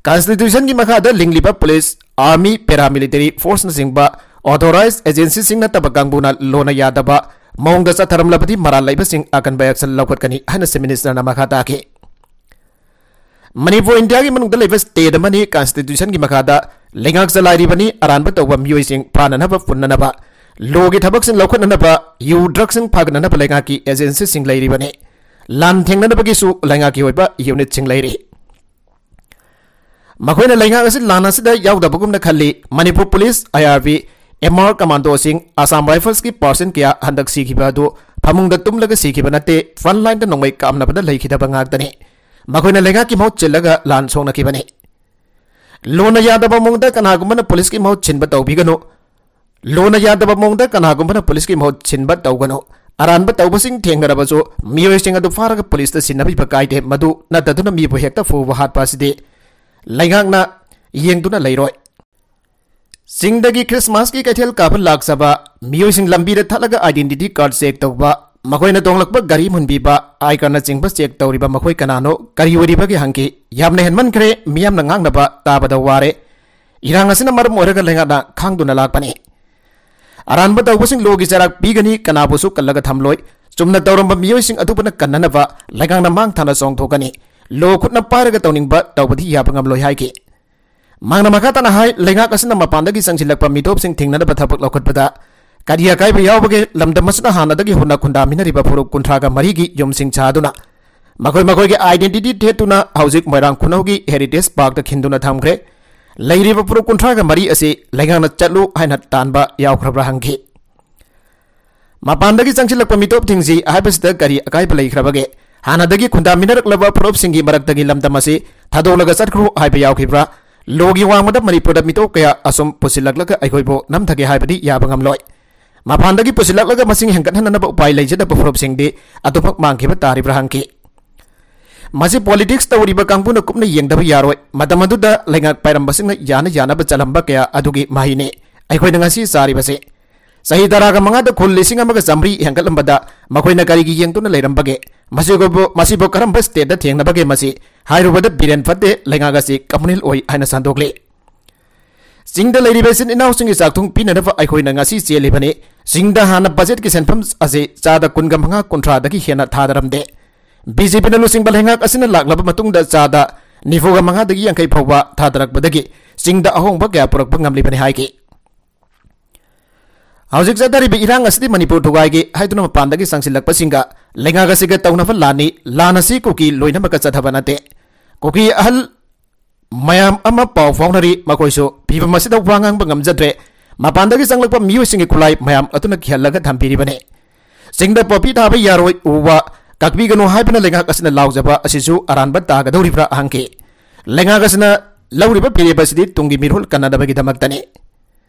Constitutionꯒꯤ ꯃꯈꯥꯗ ꯂꯤꯡꯂꯤꯕ police, army, paramilitary forceꯅꯆꯤꯡꯕ authorized agencyꯁꯤꯡ ꯅꯠꯇꯕ ꯀꯥꯡꯕꯨꯅ lawꯅ ꯌꯥꯗꯕ ꯃꯑꯣꯡꯗ ꯆꯠꯊꯔꯝꯂꯕꯗꯤ ꯃꯔꯥꯜ ꯂꯩꯕꯁꯤꯡ ꯑꯀꯟꯕ action ꯂꯧꯈꯠꯀꯅꯤ ꯍꯥꯏꯅ Chief Ministerꯅ ꯃꯈꯥ ꯇꯥꯈꯤ꯫ ꯃꯅꯤꯄꯨꯔ ꯏꯟꯗꯤꯌꯥꯒꯤ ꯃꯅꯨꯡꯗ ꯂꯩꯕ state ꯑꯃꯅꯤ꯫ Constitutionꯒꯤ ꯃꯈꯥꯗ ꯂꯩꯉꯥꯛ ꯆꯂꯥꯏꯔꯤꯕꯅꯤ꯫ ꯑꯔꯥꯟꯕ ꯇꯧꯕ ꯃꯤꯑꯣꯏꯁꯤꯡ ꯐꯥꯅꯅꯕ, ꯄꯨꯟꯅꯅꯕ, lawꯒꯤ ꯊꯕꯛꯁꯤꯡ ꯂꯧꯈꯠꯅꯅꯕ, ꯌꯨ drugsꯁꯤꯡ ꯐꯥꯒꯠꯅꯅꯕ ꯂꯩꯉꯥꯛꯀꯤ agencyꯁꯤꯡ ꯂꯩꯔꯤꯕꯅꯤ꯫ ꯂꯥꯟ ꯊꯦꯡꯅꯅꯕꯒꯤꯁꯨ ꯂꯩꯉꯥꯛꯀꯤ ꯑꯣꯏꯕ unitꯁꯤꯡ ꯂꯩꯔꯤ꯫ ꯃꯈꯣꯏꯅ ꯂꯩꯉꯥꯛ ꯑꯁꯤ ꯂꯥꯟ ꯑꯁꯤꯗ ꯌꯥꯎꯗꯕꯒꯨꯝꯅ ꯈꯜꯂꯤ꯫ Manipur police, IRB, M R ꯀꯃꯥꯟꯗꯣꯁꯤꯡ, ꯑꯁꯥꯝ ꯔꯥꯏꯐꯜꯁꯀꯤ ꯄꯥꯔꯁꯟ ꯀꯌꯥ ꯍꯟꯗꯛ ꯁꯤꯈꯤꯕ ꯑꯗꯨ ꯐꯃꯨꯡꯗ ꯇꯨꯝꯂꯒ ꯁꯤꯈꯤꯕ ꯅꯠꯇꯦ, ꯐ꯭ꯔꯟꯠ ꯂꯥꯏꯟꯗ ꯅꯣꯡꯃꯩ ꯀꯥꯞꯅꯕꯗ ꯂꯩꯈꯤꯗꯕ ꯉꯥꯛꯇꯅꯤ꯫ ꯃꯈꯣꯏꯅ ꯂꯩꯉꯥꯛꯀꯤ ꯃꯍꯨꯠ ꯁꯤꯜꯂꯒ ꯂꯥꯟ ꯁꯣꯛꯅꯈꯤꯕꯅꯤ꯫ ꯂꯨꯅ ꯌꯥꯗꯕ ꯃꯑꯣꯡꯗ ꯀꯅꯥꯒꯨꯝꯕꯅ ꯄꯨꯂꯤꯁꯀꯤ ꯃꯍꯨꯠ ꯁꯤꯟꯕ ꯇꯧꯕꯤꯒꯅꯨ꯫ ꯂꯨꯅ ꯌꯥꯗꯕ ꯃꯑꯣꯡꯗ ꯀꯅꯥꯒꯨꯝꯕꯅ ꯄꯨꯂꯤꯁꯀꯤ ꯃꯍꯨꯠ ꯁꯤꯟꯕ ꯇꯧꯒꯅꯨ꯫ ꯑꯔꯥꯟꯕ ꯇꯧꯕꯁꯤꯡ ꯊꯦꯡꯅꯔꯕꯁꯨ ꯃꯤꯑꯣꯏꯁꯤꯡ ꯑꯗꯨ ꯐꯥꯔꯒ ꯄꯨꯂꯤꯁꯇ ꯁꯤꯟꯅꯕꯤꯕ ꯀꯥꯏꯗꯦ꯫ ꯃꯗꯨ ꯅꯠꯇꯗꯨꯅ ꯃꯤꯕꯨ ꯍꯦꯛꯇ ꯐꯨꯕ ꯍꯥꯠꯄ ꯑꯁꯤꯗꯤ ꯂꯩꯉꯥꯛꯅ ꯌꯦꯡꯗꯨꯅ ꯂꯩꯔꯣꯏ꯫ ꯆꯤꯡꯗꯒꯤ ꯈ꯭ꯔꯤꯁꯃꯥꯁꯀꯤ ꯀꯩꯊꯦꯜ ꯀꯥꯕ ꯂꯥꯛꯆꯕ ꯃꯤꯑꯣꯏꯁꯤꯡ ꯂꯝꯕꯤꯗ ꯊꯠꯂꯒ identity card check ꯇꯧꯕ, ꯃꯈꯣꯏꯅ ꯇꯣꯡꯂꯛꯄ ꯒꯥꯔꯤ ꯃꯨꯟꯕꯤꯕ, I cardꯅꯆꯤꯡꯕ check ꯇꯧꯔꯤꯕ ꯃꯈꯣꯏ ꯀꯅꯥꯅꯣ, ꯀꯔꯤ ꯑꯣꯏꯔꯤꯕꯒꯦ ꯍꯪꯈꯤ꯫ ꯌꯥꯝꯅ ꯍꯦꯟꯃꯟꯈ꯭ꯔꯦ, ꯃꯤꯌꯥꯝꯅ ꯉꯥꯡꯅꯕ ꯇꯥꯕꯗ ꯋꯥꯔꯦ꯫ ꯏꯔꯥꯡ ꯑꯁꯤꯅ ꯃꯔꯝ ꯑꯣꯏꯔꯒ ꯂꯩꯉꯥꯛꯅ ꯈꯥꯡꯗꯨꯅ ꯂꯥꯛꯄꯅꯤ꯫ ꯑꯔꯥꯟꯕ ꯇꯧꯕꯁꯤꯡ ꯂꯣꯒꯤ ꯆꯩꯔꯥꯛ ꯄꯤꯒꯅꯤ, ꯀꯅꯥꯕꯨꯁꯨ ꯀꯜꯂꯒ ꯊꯝꯂꯣꯏ꯫ ꯆꯨꯝꯅ ꯇꯧꯔꯝꯕ ꯃꯤꯑꯣꯏꯁꯤꯡ ꯑꯗꯨꯕꯨꯅ ꯀꯟꯅꯅꯕ ꯂꯩꯉꯥꯛꯅ ꯃꯥꯡ ꯊꯥꯅ ꯆꯣꯡꯊꯣꯛꯀꯅꯤ꯫ ꯂꯣ ꯈꯨꯠꯅ ꯄꯥꯏꯔꯒ ꯇꯧꯅꯤꯡꯕ ꯇꯧꯕꯗꯤ ꯌꯥꯕ ꯉꯝꯂꯣꯏ ꯍꯥꯏꯈꯤ꯫ ꯃꯍꯥꯛꯅ ꯃꯈꯥ ꯇꯥꯅ ꯍꯥꯏ, ꯂꯩꯉꯥꯛ ꯑꯁꯤꯅ ꯃꯄꯥꯟꯗꯒꯤ ꯆꯪꯁꯤꯜꯂꯛꯄ ꯃꯤꯇꯣꯞꯁꯤꯡ ꯊꯤꯡꯅꯅꯕ ꯊꯕꯛ ꯂꯧꯈꯠꯄꯗ ꯀꯔꯤ ꯑꯀꯥꯏꯕ ꯌꯥꯎꯕꯒꯦ? ꯂꯝꯗꯝ ꯑꯁꯤꯅ ꯍꯥꯟꯅꯗꯒꯤ ꯍꯧꯅ ꯈꯨꯟꯗꯥꯃꯤꯟꯅꯔꯤꯕ ꯐꯨꯔꯨꯞ ꯀꯨꯟꯊ꯭ꯔꯥꯒ ꯃꯔꯤꯒꯤ ꯌꯨꯝꯁꯤꯡ ꯁꯥꯗꯨꯅ ꯃꯈꯣꯏ ꯃꯈꯣꯏꯒꯤ identity ꯊꯦꯠꯇꯨꯅ ꯍꯧꯖꯤꯛ ꯃꯣꯏꯔꯥꯡ ꯈꯨꯅꯧꯒꯤ Heritage Parkꯇ ꯈꯤꯟꯗꯨꯅ ꯊꯝꯈ꯭ꯔꯦ꯫ ꯂꯩꯔꯤꯕ ꯐꯨꯔꯨꯞ ꯀꯨꯟꯊ꯭ꯔꯥꯒ ꯃꯔꯤ ꯑꯁꯤ ꯂꯩꯉꯥꯛꯅ ꯆꯠꯂꯨ ꯍꯥꯏꯅ ꯇꯥꯟꯕ ꯌꯥꯎꯈ꯭ꯔꯕ꯭ꯔꯥ ꯍꯪꯈꯤ꯫ ꯃꯄꯥꯟꯗꯒꯤ ꯆꯪꯁꯤꯜꯂꯛꯄ ꯃꯤꯇꯣꯞꯁꯤꯡꯁꯤ ꯍꯥꯏꯕꯁꯤꯗ ꯀꯔꯤ ꯑꯀꯥꯏꯕ ꯂꯩꯈ꯭ꯔꯕꯒꯦ? ꯍꯥꯟꯅꯗꯒꯤ ꯈꯨꯟꯗꯥꯃꯤꯟꯅꯔꯛꯂꯕ ꯐꯨꯔꯨꯞꯁꯤꯡꯒꯤ ꯃꯔꯛꯇꯒꯤ ꯂꯝꯗꯝ ꯑꯁꯤ ꯊꯥꯗꯣꯛꯂꯒ ꯆꯠꯈ꯭ꯔꯣ ꯍꯥꯏꯕ ꯌꯥꯎꯈꯤꯕ꯭ꯔꯥ? ꯂꯣꯒꯤ ꯋꯥꯡꯃꯗ ꯃꯅꯤꯄꯨꯔꯗ ꯃꯤꯇꯣꯞ ꯀꯌꯥ ꯑꯁꯨꯝ ꯄꯨꯁꯤꯜꯂꯛꯂꯒ ꯑꯩꯈꯣꯏꯕꯨ ꯅꯝꯊꯒꯦ ꯍꯥꯏꯕꯗꯤ ꯌꯥꯕ ꯉꯝꯂꯣꯏ꯫ ꯃꯄꯥꯟꯗꯒꯤ ꯄꯨꯁꯤꯜꯂꯛꯂꯒ ꯃꯁꯤꯡ ꯍꯦꯟꯒꯠꯍꯟꯅꯅꯕ ꯎꯄꯥꯏ ꯂꯩꯖꯗꯕ ꯐꯨꯔꯨꯞꯁꯤꯡꯗꯤ ꯑꯗꯨꯃꯛ ꯃꯥꯡꯈꯤꯕ ꯇꯥꯔꯤꯕ꯭ꯔꯥ ꯍꯪꯈꯤ꯫ ꯃꯁꯤ politics ꯇꯧꯔꯤꯕ ꯀꯥꯡꯕꯨꯅ ꯀꯨꯞꯅ ꯌꯦꯡꯗꯕ ꯌꯥꯔꯣꯏ꯫ ꯃꯇꯝ ꯑꯗꯨꯗ ꯂꯩꯉꯥꯛ ꯄꯥꯏꯔꯝꯕꯁꯤꯡꯅ ꯌꯥꯅ ꯌꯥꯅꯕ ꯆꯠꯂꯝꯕ ꯀꯌꯥ ꯑꯗꯨꯒꯤ ꯃꯍꯩꯅꯤ ꯑꯩꯈꯣꯏꯅ ꯉꯁꯤ ꯆꯥꯔꯤꯕꯁꯦ꯫ ꯆꯍꯤ ꯇꯔꯥꯒ ꯃꯉꯥꯗ ꯈꯨꯜ ꯂꯤꯁꯤꯡ ꯑꯃꯒ ꯆꯥꯃꯔꯤ ꯍꯦꯟꯒꯠꯂꯝꯕꯗ ꯃꯈꯣꯏꯅ ꯀꯔꯤꯒꯤ ꯌꯦꯡꯗꯨꯅ ꯂꯩꯔꯝꯕꯒꯦ? ꯃꯁꯤꯕꯨ, ꯃꯁꯤꯕꯨ ꯀꯔꯝꯕ stateꯇ ꯊꯦꯡꯅꯕꯒꯦ? ꯃꯁꯤ ꯍꯥꯏꯔꯨꯕꯗ ꯕꯤꯔꯦꯟ ꯐꯠꯇꯦ, ꯂꯩꯉꯥꯛ ꯑꯁꯤ communal ꯑꯣꯏ ꯍꯥꯏꯅ ꯁꯟꯗꯣꯛꯂꯤ꯫ ꯆꯤꯡꯗ ꯂꯩꯔꯤꯕ ꯏꯆꯤꯟ ꯏꯅꯥꯎꯁꯤꯡꯒꯤ ꯆꯥꯛꯊꯨꯡ ꯄꯤꯅꯅꯕ ꯑꯩꯈꯣꯏꯅ ꯉꯁꯤ ꯆꯦꯜꯂꯤꯕꯅꯤ꯫ ꯆꯤꯡꯗ ꯍꯥꯟꯅ budgetꯀꯤ ꯁꯦꯟꯐꯝ ꯑꯁꯤ ꯆꯥꯗ ꯀꯨꯟꯒ ꯃꯉꯥ, ꯀꯨꯟꯊ꯭ꯔꯥꯗꯒꯤ ꯍꯦꯟꯅ ꯊꯥꯗꯔꯝꯗꯦ꯫ BJPꯅ ꯂꯨꯆꯤꯡꯕ ꯂꯩꯉꯥꯛ ꯑꯁꯤꯅ ꯂꯥꯛꯂꯕ ꯃꯇꯨꯡꯗ ꯆꯥꯗ ꯅꯤꯐꯨꯒ ꯃꯉꯥꯗꯒꯤ ꯌꯥꯡꯈꯩ ꯐꯥꯎꯕ ꯊꯥꯗꯔꯛꯄꯗꯒꯤ ꯆꯤꯡꯗ ꯑꯍꯣꯡꯕ ꯀꯌꯥ ꯄꯨꯔꯛꯄ ꯉꯝꯂꯤꯕꯅꯤ ꯍꯥꯏꯈꯤ꯫ ꯍꯧꯖꯤꯛ ꯆꯠꯊꯔꯤꯕ ꯏꯔꯥꯡ ꯑꯁꯤꯗꯤ ꯃꯅꯤꯄꯨꯔ ꯊꯨꯒꯥꯏꯒꯦ ꯍꯥꯏꯗꯨꯅ ꯃꯄꯥꯟꯗꯒꯤ ꯆꯪꯁꯤꯜꯂꯛꯄꯁꯤꯡꯒ ꯂꯩꯉꯥꯛ ꯑꯁꯤꯒ ꯇꯧꯅꯕ ꯂꯥꯟꯅꯤ꯫ ꯂꯥꯟ ꯑꯁꯤ ꯀꯨꯀꯤ ꯂꯣꯏꯅꯃꯛꯀ ꯆꯠꯊꯕ ꯅꯠꯇꯦ꯫ ꯀꯨꯀꯤ ꯑꯍꯜ ꯃꯌꯥꯝ ꯑꯃ ꯄꯥꯎ ꯐꯥꯎꯅꯔꯤ, ꯃꯈꯣꯏꯁꯨ ꯐꯤꯕꯝ ꯑꯁꯤꯗ ꯋꯥ ꯉꯥꯡꯕ ꯉꯝꯖꯗ꯭ꯔꯦ꯫ ꯃꯄꯥꯟꯗꯒꯤ ꯆꯪꯂꯛꯄ ꯃꯤꯑꯣꯏꯁꯤꯡꯒꯤ ꯈꯨꯠꯂꯥꯏ ꯃꯌꯥꯝ ꯑꯗꯨꯅ ꯀꯤꯍꯜꯂꯒ ꯊꯝꯕꯤꯔꯤꯕꯅꯤ꯫ ꯆꯤꯡꯗ ꯄꯣꯄꯤ ꯊꯥꯕ ꯌꯥꯔꯣꯏ, ꯎ ꯋꯥ ꯀꯛꯄꯤꯒꯅꯨ ꯍꯥꯏꯕꯅ ꯂꯩꯉꯥꯛ ꯑꯁꯤꯅ ꯂꯥꯎꯖꯕ ꯑꯁꯤꯁꯨ ꯑꯔꯥꯟꯕ ꯇꯥꯒꯗꯧꯔꯤꯕ꯭ꯔꯥ ꯍꯪꯈꯤ꯫ ꯂꯩꯉꯥꯛ ꯑꯁꯤꯅ ꯂꯧꯔꯤꯕ ꯐꯤꯔꯦꯞ ꯑꯁꯤꯗꯤ ꯇꯨꯡꯒꯤ ꯃꯤꯔꯣꯜ ꯀꯟꯅꯅꯕꯒꯤꯗꯃꯛꯇꯅꯤ꯫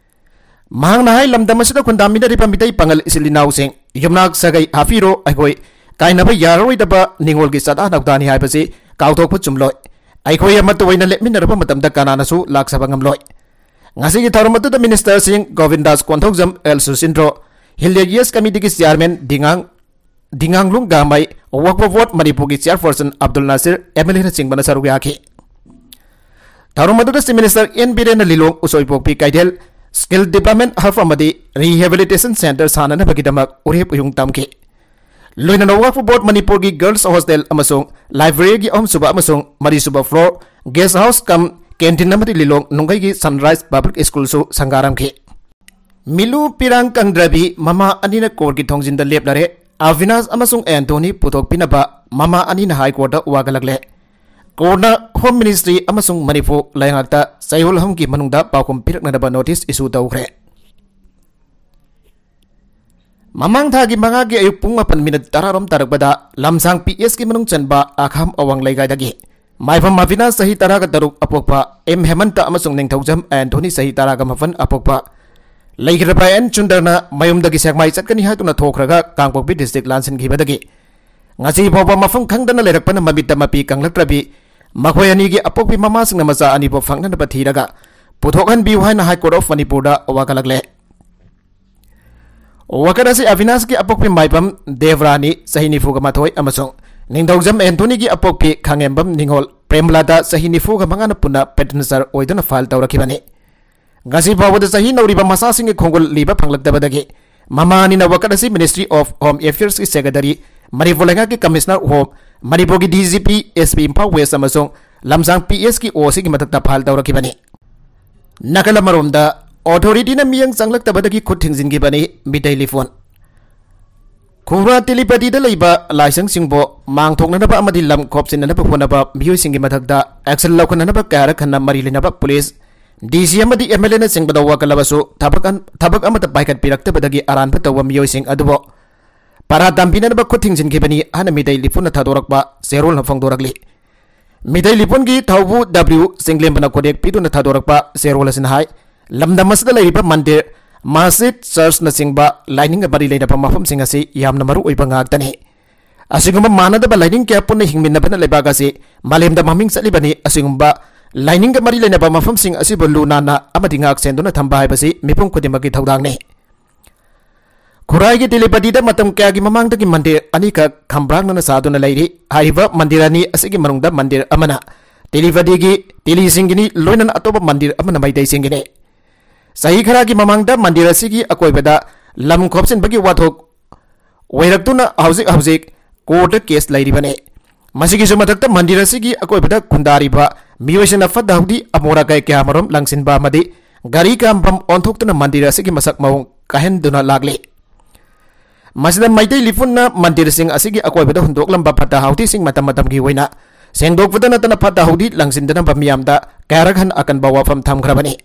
ꯃꯍꯥꯛꯅ ꯍꯥꯏ, ꯂꯝꯗꯝ ꯑꯁꯤꯗ ꯈꯨꯟꯗꯥꯃꯤꯟꯅꯔꯤꯕ ꯃꯤꯇꯩ ꯄꯥꯉꯜ ꯏꯆꯤꯜ ꯏꯅꯥꯎꯁꯤꯡ, ꯌꯨꯝꯅꯥꯛ ꯁꯥꯒꯩ ꯍꯥꯞꯄꯤꯔꯣ, ꯑꯩꯈꯣꯏ ꯀꯥꯏꯅꯕ ꯌꯥꯔꯔꯣꯏꯗꯕ ꯅꯤꯉꯣꯜꯒꯤ ꯆꯥꯗꯥ ꯅꯧꯗꯥꯅꯤ ꯍꯥꯏꯕꯁꯤ ꯀꯥꯎꯊꯣꯛꯄ ꯆꯨꯝꯂꯣꯏ꯫ ꯑꯩꯈꯣꯏ ꯑꯃꯠꯇ ꯑꯣꯏꯅ ꯂꯦꯞꯃꯤꯟꯅꯔꯕ ꯃꯇꯝꯗ ꯀꯅꯥꯅꯁꯨ ꯂꯥꯛꯆꯕ ꯉꯝꯂꯣꯏ꯫ ꯉꯁꯤꯒꯤ ꯊꯧꯔꯝ ꯑꯗꯨꯗ ꯃꯤꯅꯤꯁꯇꯔꯁꯤꯡ ꯒꯣꯕꯤꯟꯗꯥꯁ Konthoujam, L ꯁꯨꯁꯤꯟꯗ꯭ꯔꯣ, hill areas ꯀꯃꯤꯇꯤꯒꯤ chairman ꯗꯤꯉꯥꯡ, ꯗꯤꯉꯥꯡꯂꯨꯡ ꯒꯥꯃꯩ, ꯋꯛꯐ ꯕꯣꯔꯗ ꯃꯅꯤꯄꯨꯔꯒꯤ ꯆꯤꯌꯥꯔꯄꯔꯁꯟ ꯑꯕꯗꯨꯜ ꯅꯥꯁꯤꯔ, ꯑꯦꯝ ꯑꯦꯜ ꯑꯦꯅꯆꯤꯡꯕꯅ ꯁꯔꯨꯛ ꯌꯥꯈꯤ꯫ ꯊꯧꯔꯝ ꯑꯗꯨꯗ ꯆꯤꯐ ꯃꯤꯅꯤꯁꯇꯔ ꯑꯦꯟ ꯕꯤꯔꯦꯟꯅ ꯂꯤꯂꯣꯡ ꯎꯁꯣꯏꯄꯣꯛꯄꯤ ꯀꯩꯊꯦꯜ ꯁ꯭ꯀꯤꯜ ꯗꯤꯕ꯭ꯂꯞꯃꯦꯟ ꯍꯕ ꯑꯃꯗꯤ ꯔꯤꯍꯦꯕꯤꯂꯤꯇꯦꯁꯟ ꯁꯦꯟꯇꯔ ꯁꯥꯅꯅꯕꯒꯤꯗꯃꯛ ꯎꯔꯦꯞ ꯎꯌꯨꯡ ꯇꯝꯈꯤ꯫ ꯂꯣꯏꯅꯅ ꯋꯛꯐ ꯕꯣꯔꯗ ꯃꯅꯤꯄꯨꯔꯒꯤ ꯒꯔꯜꯁ ꯍꯣꯁꯇꯦꯜ ꯑꯃꯁꯨꯡ ꯂꯥꯏꯕ꯭ꯔꯦꯔꯤꯒꯤ ꯑꯍꯨꯝꯁꯨꯕ ꯑꯃꯁꯨꯡ ꯃꯔꯤꯁꯨꯕ ꯐ꯭ꯂꯣꯔ, ꯒꯦꯁ ꯍꯥꯎꯁ ꯀꯝ ꯀꯦꯟꯇꯤꯟ ꯑꯃꯗꯤ ꯂꯤꯂꯣꯡ ꯅꯨꯡꯒꯩꯒꯤ ꯁꯟꯔꯥꯏꯖ ꯄꯕ꯭ꯂꯤꯛ ꯁ꯭ꯀꯨꯜꯁꯨ ꯁꯪꯒꯥꯔꯝꯈꯤ꯫ ꯃꯤꯂꯨ ꯄꯤꯔꯥꯡ ꯀꯪꯗ꯭ꯔꯕꯤ ꯃꯃꯥ ꯑꯅꯤꯅ ꯀꯣꯔꯠꯀꯤ ꯊꯣꯡꯖꯤꯟꯗ ꯂꯦꯞꯂꯔꯦ꯫ ꯑꯕꯤꯅꯥꯁ ꯑꯃꯁꯨꯡ ꯑꯦꯟꯊꯣꯅꯤ ꯄꯨꯊꯣꯛꯄꯤꯅꯕ ꯃꯃꯥ ꯑꯅꯤꯅ ꯍꯥꯏ ꯀꯣꯔꯠꯇ ꯋꯥꯀꯠꯂꯛꯂꯦ꯫ ꯀꯣꯔꯠꯅ ꯍꯣꯝ ꯃꯤꯅꯤꯁꯇ꯭ꯔꯤ ꯑꯃꯁꯨꯡ ꯃꯅꯤꯄꯨꯔ ꯂꯩꯉꯥꯛꯇ ꯆꯌꯣꯜ ꯑꯍꯨꯝꯒꯤ ꯃꯅꯨꯡꯗ ꯄꯥꯎꯈꯨꯝ ꯄꯤꯔꯛꯅꯅꯕ ꯅꯣꯇꯤꯁ ꯏꯁꯨ ꯇꯧꯈ꯭ꯔꯦ꯫ ꯃꯃꯥꯡ ꯊꯥꯒꯤ ꯃꯉꯥꯒꯤ ꯑꯌꯨꯛ ꯄꯨꯡ ꯃꯥꯄꯟ ꯃꯤꯅꯤꯠ ꯇꯔꯥꯔꯣꯝ ꯇꯥꯔꯛꯄꯗ ꯂꯝꯁꯥꯡ ꯄꯤ ꯑꯦꯁꯀꯤ ꯃꯅꯨꯡ ꯆꯟꯕ ꯑꯈꯥꯝ ꯑꯋꯥꯡ ꯂꯩꯀꯥꯏꯗꯒꯤ ꯃꯥꯏꯕꯝ ꯑꯕꯤꯅꯥꯁ ꯆꯍꯤ ꯇꯔꯥꯒ ꯇꯔꯨꯛ ꯑꯄꯣꯛꯄ, ꯑꯦꯝ ꯍꯦꯃꯟꯇ ꯑꯃꯁꯨꯡ ꯅꯤꯡꯊꯧꯖꯝ ꯑꯦꯟꯊꯣꯅꯤ ꯆꯍꯤ ꯇꯔꯥꯒ ꯃꯥꯄꯟ ꯑꯄꯣꯛꯄ ꯂꯩꯈ꯭ꯔꯕ ꯑꯦꯟ ꯆꯨꯟꯗꯔꯅ ꯃꯌꯨꯝꯗꯒꯤ ꯁꯦꯛꯃꯥꯏ ꯆꯠꯀꯅꯤ ꯍꯥꯏꯗꯨꯅ ꯊꯣꯛꯈ꯭ꯔꯒ ꯀꯥꯡꯄꯣꯛꯄꯤ ꯗꯤꯁꯇ꯭ꯔꯤꯛ ꯂꯥꯟꯁꯤꯟꯈꯤꯕꯗꯒꯤ ꯉꯁꯤ ꯐꯥꯎꯕ ꯃꯐꯝ ꯈꯪꯗꯅ ꯂꯩꯔꯛꯄꯅ ꯃꯃꯤꯠꯇ ꯃꯄꯤ ꯀꯪꯂꯛꯇ꯭ꯔꯕꯤ ꯃꯈꯣꯏ ꯑꯅꯤꯒꯤ ꯑꯄꯣꯛꯄꯤ ꯃꯃꯥꯁꯤꯡꯅ ꯃꯆꯥ ꯑꯅꯤꯕꯨ ꯐꯪꯅꯅꯕ ꯊꯤꯔꯒ ꯄꯨꯊꯣꯛꯍꯟꯕꯤꯌꯨ ꯍꯥꯏꯅ ꯍꯥꯏ ꯀꯣꯔꯠ ꯑꯣꯐ ꯃꯅꯤꯄꯨꯔꯗ ꯋꯥꯀꯠꯂꯛꯂꯦ꯫ ꯋꯥꯀꯠ ꯑꯁꯤ ꯑꯕꯤꯅꯥꯁꯀꯤ ꯑꯄꯣꯛꯄꯤ ꯃꯥꯏꯕꯝ ꯗꯦꯕ꯭ꯔꯥꯅꯤ, ꯆꯍꯤ ꯅꯤꯐꯨꯒ ꯃꯥꯊꯣꯏ, ꯑꯃꯁꯨꯡ ꯅꯤꯡꯊꯧꯖꯝ ꯑꯦꯟꯊꯣꯅꯤꯒꯤ ꯑꯄꯣꯛꯄꯤ ꯈꯥꯉꯦꯝꯕꯝ ꯅꯤꯉꯣꯜ ꯄ꯭ꯔꯦꯝꯂꯥꯗꯥ, ꯆꯍꯤ ꯅꯤꯐꯨꯒ ꯃꯉꯥꯅ ꯄꯨꯟꯅ ꯄꯦꯇꯦꯟꯁꯔ ꯑꯣꯏꯗꯨꯅ ꯐꯥꯏꯜ ꯇꯧꯔꯛꯈꯤꯕꯅꯤ꯫ ꯉꯁꯤ ꯐꯥꯎꯕꯗ ꯆꯍꯤ ꯅꯧꯔꯤꯕ ꯃꯆꯥꯁꯤꯡꯒꯤ ꯈꯣꯡꯒꯨꯜ ꯂꯤꯕ ꯐꯪꯂꯛꯇꯕꯗꯒꯤ ꯃꯃꯥ ꯑꯅꯤꯅ ꯋꯥꯀꯠ ꯑꯁꯤ ꯃꯤꯅꯤꯁꯇ꯭ꯔꯤ ꯑꯣꯐ ꯍꯣꯝ ꯑꯦꯐꯤꯌꯔꯁꯀꯤ ꯁꯦꯀ꯭ꯔꯦꯇꯔꯤ, ꯃꯅꯤꯄꯨꯔ ꯂꯩꯉꯥꯛꯀꯤ ꯀꯃꯤꯁꯅꯔ ꯍꯣꯝ, ꯃꯅꯤꯄꯨꯔꯒꯤ D G P, S P Imphal west ꯑꯃꯁꯨꯡ ꯂꯝꯁꯥꯡ ꯄꯤ ꯑꯦꯁꯀꯤ ꯑꯣ ꯁꯤꯒꯤ ꯃꯊꯛꯇ ꯐꯥꯏꯜ ꯇꯧꯔꯛꯈꯤꯕꯅꯤ꯫ ꯅꯥꯀꯜ ꯑꯃꯔꯣꯝꯗ, ꯑꯣꯊꯣꯔꯤꯇꯤꯅ ꯃꯤꯠꯌꯦꯡ ꯆꯪꯂꯛꯇꯕꯗꯒꯤ ꯈꯨꯠ ꯊꯤꯡꯖꯤꯟꯈꯤꯕꯅꯤ ꯃꯤꯇꯩ ꯂꯤꯐꯣꯟ꯫ ꯈꯨꯔꯥ ꯇꯤꯂꯤꯄꯇꯤꯗ ꯂꯩꯕ ꯂꯥꯏꯁꯪꯁꯤꯡꯕꯨ ꯃꯥꯡꯊꯣꯛꯅꯅꯕ ꯑꯃꯗꯤ ꯂꯝ ꯈꯣꯞꯆꯤꯟꯅꯅꯕ ꯍꯣꯠꯅꯕ ꯃꯤꯑꯣꯏꯁꯤꯡꯒꯤ ꯃꯊꯛꯇ ꯑꯦꯛꯁꯟ ꯂꯧꯈꯠꯅꯅꯕ ꯀꯌꯥꯔꯛ ꯍꯟꯅ ꯃꯔꯤ ꯂꯩꯅꯕ ꯄꯨꯂꯤꯁ ꯗꯤ ꯁꯤ ꯑꯃꯗꯤ ꯑꯦꯝ ꯑꯦꯜ ꯑꯦꯅꯆꯤꯡꯕꯗ ꯋꯥꯀꯠꯂꯕꯁꯨ ꯊꯕꯛ ꯑꯟ-, ꯊꯕꯛ ꯑꯃꯠꯇ ꯄꯥꯏꯈꯠꯄꯤꯔꯛꯇꯕꯗꯒꯤ ꯑꯔꯥꯟꯕ ꯇꯧꯕ ꯃꯤꯑꯣꯏꯁꯤꯡ ꯑꯗꯨꯕꯨ ꯄꯔꯥ ꯇꯝꯕꯤꯅꯅꯕ ꯈꯨꯠ ꯊꯤꯡꯖꯤꯟꯈꯤꯕꯅꯤ ꯍꯥꯏꯅ ꯃꯤꯇꯩ ꯂꯤꯄꯨꯅ ꯊꯥꯗꯣꯔꯛꯄ ꯆꯦꯔꯣꯜꯅ ꯐꯣꯡꯗꯣꯔꯛꯂꯤ꯫ ꯃꯤꯇꯩ ꯂꯤꯄꯨꯟꯒꯤ ꯊꯧꯕꯨ ꯗꯕ꯭ꯂꯤꯎ ꯆꯤꯡꯂꯦꯝꯕꯅ ꯈꯨꯗꯦꯛ ꯄꯤꯗꯨꯅ ꯊꯥꯗꯣꯔꯛꯄ ꯆꯦꯔꯣꯜ ꯑꯁꯤꯅ ꯍꯥꯏ, ꯂꯝꯗꯝ ꯑꯁꯤꯗ ꯂꯩꯔꯤꯕ ꯃꯟꯗꯤꯔ, ꯃꯁꯖꯤꯗ, ꯆꯔꯆꯅꯆꯤꯡꯕ ꯂꯥꯏꯅꯤꯡꯒ ꯃꯔꯤ ꯂꯩꯅꯕ ꯃꯐꯝꯁꯤꯡ ꯑꯁꯤ ꯌꯥꯝꯅ ꯃꯔꯨ ꯑꯣꯏꯕ ꯉꯥꯛꯇꯅꯤ꯫ ꯑꯁꯤꯒꯨꯝꯕ ꯃꯥꯟꯅꯗꯕ ꯂꯥꯏꯅꯤꯡ ꯀꯌꯥ ꯄꯨꯟꯅ ꯍꯤꯡꯃꯤꯟꯅꯕꯅ ꯂꯩꯕꯥꯛ ꯑꯁꯤ ꯃꯥꯂꯦꯝꯗ ꯃꯃꯤꯡ ꯆꯠꯂꯤꯕꯅꯤ꯫ ꯑꯁꯤꯒꯨꯝꯕ ꯂꯥꯏꯅꯤꯡꯒ ꯃꯔꯤ ꯂꯩꯅꯕ ꯃꯐꯝꯁꯤꯡ ꯑꯁꯤꯕꯨ ꯂꯨ ꯅꯥꯟꯅ ꯑꯃꯗꯤ ꯉꯥꯛ ꯁꯦꯟꯗꯨꯅ ꯊꯝꯕ ꯍꯥꯏꯕꯁꯤ ꯃꯤꯄꯨꯝ ꯈꯨꯗꯤꯡꯃꯛꯀꯤ ꯊꯧꯗꯥꯡꯅꯤ꯫ ꯈꯨꯔꯥꯏꯒꯤ ꯇꯤꯂꯤꯄꯇꯤꯗ ꯃꯇꯝ ꯀꯌꯥꯒꯤ ꯃꯃꯥꯡꯗꯒꯤ ꯃꯟꯗꯤꯔ ꯑꯅꯤꯈꯛ ꯈꯝꯕ꯭ꯔꯥꯡꯅꯅ ꯁꯥꯗꯨꯅ ꯂꯩꯔꯤ꯫ ꯍꯥꯏꯔꯤꯕ ꯃꯟꯗꯤꯔ ꯑꯅꯤ ꯑꯁꯤꯒꯤ ꯃꯅꯨꯡꯗ ꯃꯟꯗꯤꯔ ꯑꯃꯅ ꯇꯤꯂꯤꯄꯇꯤꯒꯤ ꯇꯤꯂꯤꯁꯤꯡꯒꯤꯅꯤ, ꯂꯣꯏꯅꯅ ꯑꯇꯣꯞꯄ ꯃꯟꯗꯤꯔ ꯑꯃꯅ ꯃꯩꯇꯩꯁꯤꯡꯒꯤꯅꯤ꯫ ꯆꯍꯤ ꯈꯔꯒꯤ ꯃꯃꯥꯡꯗ ꯃꯟꯗꯤꯔ ꯑꯁꯤꯒꯤ ꯑꯀꯣꯏꯕꯗ ꯂꯝ ꯈꯣꯞꯆꯤꯟꯕꯒꯤ ꯋꯥꯊꯣꯛ ꯑꯣꯏꯔꯛꯇꯨꯅ ꯍꯧꯖꯤꯛ ꯍꯧꯖꯤꯛ ꯀꯣꯔꯠꯇ ꯀꯦꯁ ꯂꯩꯔꯤꯕꯅꯤ꯫ ꯃꯁꯤꯒꯤꯁꯨ ꯃꯊꯛꯇ ꯃꯟꯗꯤꯔ ꯑꯁꯤꯒꯤ ꯑꯀꯣꯏꯕꯗ ꯈꯨꯟꯗꯥꯔꯤꯕ ꯃꯤꯑꯣꯏꯁꯤꯡꯅ ꯐꯠꯇ ꯍꯥꯎꯗꯤ ꯑꯃꯣꯠ ꯑꯀꯥꯏ ꯀꯌꯥ ꯃꯔꯨꯝ ꯂꯪꯁꯤꯟꯕ ꯑꯃꯗꯤ ꯒꯥꯔꯤ ꯈꯥꯝꯐꯝ ꯑꯣꯟꯊꯣꯛꯇꯨꯅ ꯃꯟꯗꯤꯔ ꯑꯁꯤꯒꯤ ꯃꯁꯛ ꯃꯑꯣꯡ ꯀꯥꯏꯍꯟꯗꯨꯅ ꯂꯥꯛꯂꯤ꯫ ꯃꯁꯤꯗ ꯃꯩꯇꯩ ꯂꯤꯄꯨꯟꯅ ꯃꯟꯗꯤꯔꯁꯤꯡ ꯑꯁꯤꯒꯤ ꯑꯀꯣꯏꯕꯗ ꯍꯨꯟꯗꯣꯛꯂꯝꯕ ꯐꯠꯇ ꯍꯥꯎꯗꯤꯁꯤꯡ ꯃꯇꯝ ꯃꯇꯝꯒꯤ ꯑꯣꯏꯅ ꯁꯦꯡꯗꯣꯛꯄꯗ ꯅꯠꯇꯅ ꯐꯠꯇ ꯍꯥꯎꯗꯤ ꯂꯪꯁꯤꯟꯗꯅꯕ ꯃꯤꯌꯥꯝꯗ ꯀꯌꯥꯔꯛ ꯍꯟꯅ ꯑꯀꯟꯕ ꯋꯥꯐꯝ ꯊꯝꯈ꯭ꯔꯕꯅꯤ꯫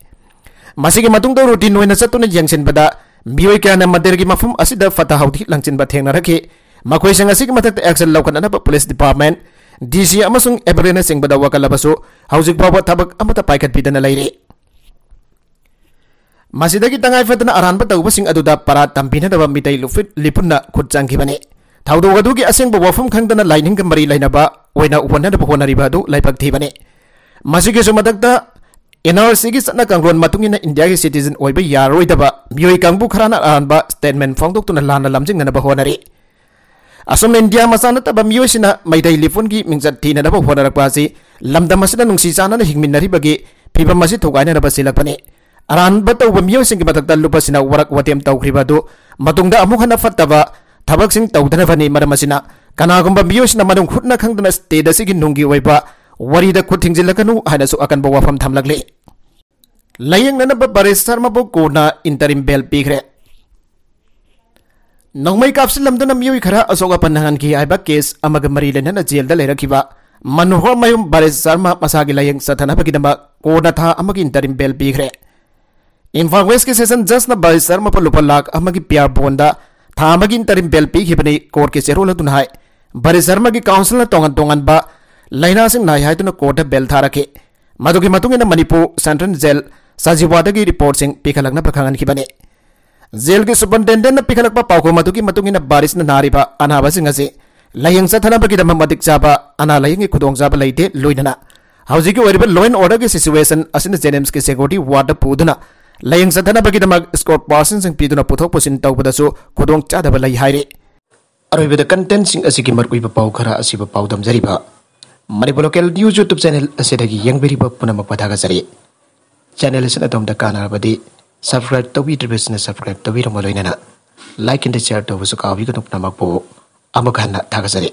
ꯃꯁꯤꯒꯤ ꯃꯇꯨꯡꯗ ꯔꯨꯇꯤꯟ ꯑꯣꯏꯅ ꯆꯠꯇꯨꯅ ꯌꯦꯡꯁꯤꯟꯕꯗ ꯃꯤꯑꯣꯏ ꯀꯌꯥꯅ ꯃꯟꯗꯤꯔꯒꯤ ꯃꯐꯝ ꯑꯁꯤꯗ ꯐꯠꯇ ꯍꯥꯎꯗꯤ ꯂꯪꯁꯤꯟꯕ ꯊꯦꯡꯅꯔꯛꯈꯤ꯫ ꯃꯈꯣꯏꯁꯤꯡ ꯑꯁꯤꯒꯤ ꯃꯊꯛꯇ action ꯂꯧꯈꯠꯅꯅꯕ police department, ꯗꯤ ꯁꯤ ꯑꯃꯁꯨꯡ ꯑꯦꯝ ꯑꯦꯜ ꯑꯦꯅꯆꯤꯡꯕꯗ ꯋꯥꯀꯠꯂꯕꯁꯨ ꯍꯧꯖꯤꯛ ꯐꯥꯎꯕ ꯊꯕꯛ ꯑꯃꯠꯇ ꯄꯥꯏꯈꯠꯄꯤꯗꯅ ꯂꯩꯔꯤ꯫ ꯃꯁꯤꯗꯒꯤ ꯇꯉꯥꯏ ꯐꯗꯅ ꯑꯔꯥꯟꯕ ꯇꯧꯕꯁꯤꯡ ꯑꯗꯨꯗ ꯄꯔꯥ ꯇꯝꯕꯤꯅꯅꯕ ꯃꯤꯇꯩ ꯂꯨꯐꯤꯠ ꯂꯤꯄꯨꯟꯅ ꯈꯨꯠ ꯆꯪꯈꯤꯕꯅꯤ꯫ ꯊꯧꯗꯣꯛ ꯑꯗꯨꯒꯤ ꯑꯁꯦꯡꯕ ꯋꯥꯐꯝ ꯈꯪꯗꯅ ꯂꯥꯏꯅꯤꯡꯒ ꯃꯔꯤ ꯂꯩꯅꯕ ꯑꯣꯏꯅ ꯍꯣꯠꯅꯅꯕ ꯍꯣꯠꯅꯔꯤꯕ ꯑꯗꯨ ꯂꯥꯏꯕꯛ ꯊꯤꯕꯅꯤ꯫ ꯃꯁꯤꯒꯤꯁꯨ ꯃꯊꯛꯇ ꯑꯦꯟ ꯑꯥꯔ ꯁꯤꯒꯤ ꯆꯠꯅ ꯀꯥꯡꯂꯣꯟ ꯃꯇꯨꯡ ꯏꯟꯅ ꯏꯟꯗꯤꯌꯥꯒꯤ citizen ꯑꯣꯏꯕ ꯌꯥꯔꯣꯏꯗꯕ ꯃꯤꯑꯣꯏ ꯀꯥꯡꯕꯨ ꯈꯔꯅ ꯑꯔꯥꯟꯕ statement ꯐꯣꯡꯗꯣꯛꯇꯨꯅ ꯂꯥꯟꯅ ꯂꯝꯖꯤꯡꯅꯅꯕ ꯍꯣꯠꯅꯔꯤ꯫ ꯑꯁꯨꯝꯅ ꯏꯟꯗꯤꯌꯥ ꯃꯆꯥ ꯅꯠꯇꯕ ꯃꯤꯑꯣꯏꯁꯤꯡꯅ ꯃꯩꯇꯩ ꯂꯤꯄꯨꯟꯒꯤ ꯃꯤꯡꯆꯠ ꯊꯤꯅꯅꯕ ꯍꯣꯠꯅꯔꯛꯄ ꯑꯁꯤ ꯂꯝꯗꯝ ꯑꯁꯤꯗ ꯅꯨꯡꯁꯤ ꯆꯥꯟꯅꯅ ꯍꯤꯡꯃꯤꯟꯅꯔꯤꯕꯒꯤ ꯐꯤꯕꯝ ꯑꯁꯤ ꯊꯨꯒꯥꯏꯅꯅꯕ ꯁꯤꯜꯂꯛꯄꯅꯤ꯫ ꯑꯔꯥꯟꯕ ꯇꯧꯕ ꯃꯤꯑꯣꯏꯁꯤꯡꯒꯤ ꯃꯊꯛꯇ ꯂꯨꯞꯄꯁꯤꯅ ꯋꯥꯔꯛ ꯋꯥꯇꯦꯝ ꯇꯧꯈ꯭ꯔꯤꯕ ꯑꯗꯨ ꯃꯇꯨꯡꯗ ꯑꯃꯨꯛ ꯍꯟꯅ ꯐꯠꯇꯕ ꯊꯕꯛꯁꯤꯡ ꯇꯧꯗꯅꯕꯅꯤ꯫ ꯃꯔꯝ ꯑꯁꯤꯅ ꯀꯅꯥꯒꯨꯝꯕ ꯃꯤꯑꯣꯏꯁꯤꯅ ꯃꯅꯨꯡ ꯍꯨꯠꯅ ꯈꯪꯗꯅ state ꯑꯁꯤꯒꯤ ꯅꯨꯡꯒꯤ ꯑꯣꯏꯕ ꯋꯥꯔꯤꯗ ꯈꯨꯠ ꯊꯤꯡꯖꯤꯜꯂꯛꯀꯅꯨ ꯍꯥꯏꯅꯁꯨ ꯑꯀꯟꯕ ꯋꯥꯐꯝ ꯊꯝꯂꯛꯂꯤ꯫ ꯂꯥꯌꯦꯡꯅꯅꯕ ꯄꯔꯦꯁ ꯁꯔꯃꯕꯨ ꯀꯣꯔꯠꯅ interim bail ꯄꯤꯈ꯭ꯔꯦ꯫ ꯅꯣꯡꯃꯩ ꯀꯥꯞꯁꯤꯜꯂꯝꯗꯨꯅ ꯃꯤꯑꯣꯏ ꯈꯔ ꯑꯁꯣꯛ ꯑꯄꯟ ꯅꯪꯍꯟꯈꯤ ꯍꯥꯏꯕ case ꯑꯃꯒ ꯃꯔꯤ ꯂꯩꯅꯅ ꯖꯦꯜꯗ ꯂꯩꯔꯛꯈꯤꯕ ꯃꯅꯣꯍꯔ ꯃꯌꯨꯝ ꯄꯔꯦꯁ ꯁꯔꯃ ꯃꯁꯥꯒꯤ ꯂꯥꯌꯦꯡ ꯆꯠꯊꯅꯕꯒꯤꯗꯃꯛ ꯀꯣꯔꯠꯅ ꯊꯥ ꯑꯃꯒꯤ interim bail ꯄꯤꯈ꯭ꯔꯦ꯫ ꯏꯝꯐꯥꯜ ꯋꯦꯁꯀꯤ ꯁꯦꯁꯟ ꯖꯖꯅ ꯕꯔꯤꯁ ꯁꯔꯃꯕꯨ ꯂꯨꯄꯥ ꯂꯥꯈ ꯑꯃꯒꯤ ꯄꯤꯌꯥꯔ ꯕꯣꯟꯗ ꯊꯥ ꯑꯃꯒꯤ interim bail ꯄꯤꯈꯤꯕꯅꯤ꯫ ꯀꯣꯔꯠꯀꯤ ꯆꯦꯔꯣꯜ ꯑꯗꯨꯅ ꯍꯥꯏ, ꯕꯔꯤꯁ ꯁꯔꯃꯒꯤ ꯀꯥꯎꯟꯁꯤꯜꯅ ꯇꯣꯉꯥꯟ ꯇꯣꯉꯥꯟꯕ ꯂꯥꯏꯅꯥꯁꯤꯡ ꯅꯥꯏ ꯍꯥꯏꯗꯨꯅ ꯀꯣꯔꯠꯇ ꯕꯦꯜ ꯊꯥꯔꯛꯈꯤ꯫ ꯃꯗꯨꯒꯤ ꯃꯇꯨꯡ ꯏꯟꯅ ꯃꯅꯤꯄꯨꯔ ꯁꯦꯟꯇ꯭ꯔꯦꯜ ꯖꯦꯜ ꯁꯖꯤꯋꯥꯗꯒꯤ ꯔꯤꯄꯣꯔꯠꯁꯤꯡ ꯄꯤꯈꯠꯂꯛꯅꯕ ꯈꯪꯍꯟꯈꯤꯕꯅꯤ꯫ ꯖꯦꯜꯒꯤ ꯁꯨꯄꯔꯤꯟꯇꯦꯟꯗꯦꯟꯠꯅ ꯄꯤꯈꯠꯂꯛꯄ ꯄꯥꯎꯈꯨꯝ ꯑꯗꯨꯒꯤ ꯃꯇꯨꯡ ꯏꯟꯅ ꯕꯥꯔꯤꯁꯅ ꯅꯥꯔꯤꯕ ꯑꯅꯥꯕꯁꯤꯡ ꯑꯁꯤ ꯂꯥꯌꯦꯡ ꯆꯠꯊꯅꯕꯒꯤꯗꯃꯛ ꯃꯇꯤꯛ ꯆꯥꯕ ꯑꯅꯥ ꯂꯥꯌꯦꯡꯒꯤ ꯈꯨꯗꯣꯡꯆꯥꯕ ꯂꯩꯇꯦ, ꯂꯣꯏꯅꯅ ꯍꯧꯖꯤꯛꯀꯤ ꯑꯣꯏꯔꯤꯕ law and order ꯒꯤ situation ꯑꯁꯤꯅ ꯖꯦꯅꯤꯝꯁꯀꯤ security ward ꯇ ꯄꯨꯗꯨꯅ ꯂꯥꯌꯦꯡ ꯆꯠꯊꯅꯕꯒꯤꯗꯃꯛ escort person ꯁꯤꯡ ꯄꯤꯗꯨꯅ ꯄꯨꯊꯣꯛ ꯄꯨꯁꯤꯟ ꯇꯧꯕꯗꯁꯨ ꯈꯨꯗꯣꯡꯆꯥꯗꯕ ꯂꯩ ꯍꯥꯏꯔꯤ꯫ ꯑꯔꯣꯏꯕꯗ content ꯁꯤꯡ ꯑꯁꯤꯒꯤ ꯃꯔꯨꯑꯣꯏꯕ ꯄꯥꯎ ꯈꯔ ꯑꯁꯤꯕꯨ ꯄꯥꯎꯗꯝꯖꯔꯤꯕ Manipur Local News YouTube channel ꯑꯁꯤꯗꯒꯤ ꯌꯦꯡꯕꯤꯔꯤꯕ ꯄꯨꯝꯅꯃꯛꯄꯨ ꯊꯥꯒꯠꯆꯔꯤ꯫ Channel ꯑꯁꯤꯅ ꯑꯗꯣꯝꯗ ꯀꯥꯟꯅꯔꯕꯗꯤ subscribe ꯇꯧꯕꯤꯗ꯭ꯔꯤꯕꯁꯤꯡꯅ subscribe ꯇꯧꯕꯤꯔꯝꯕ ꯂꯣꯏꯅꯅ like and share ꯇꯧꯕꯁꯨ ꯀꯥꯎꯕꯤꯒꯅꯨ꯫ ꯄꯨꯝꯅꯃꯛꯄꯨ ꯑꯃꯨꯛ ꯍꯟꯅ ꯊꯥꯒꯠꯆꯔꯤ꯫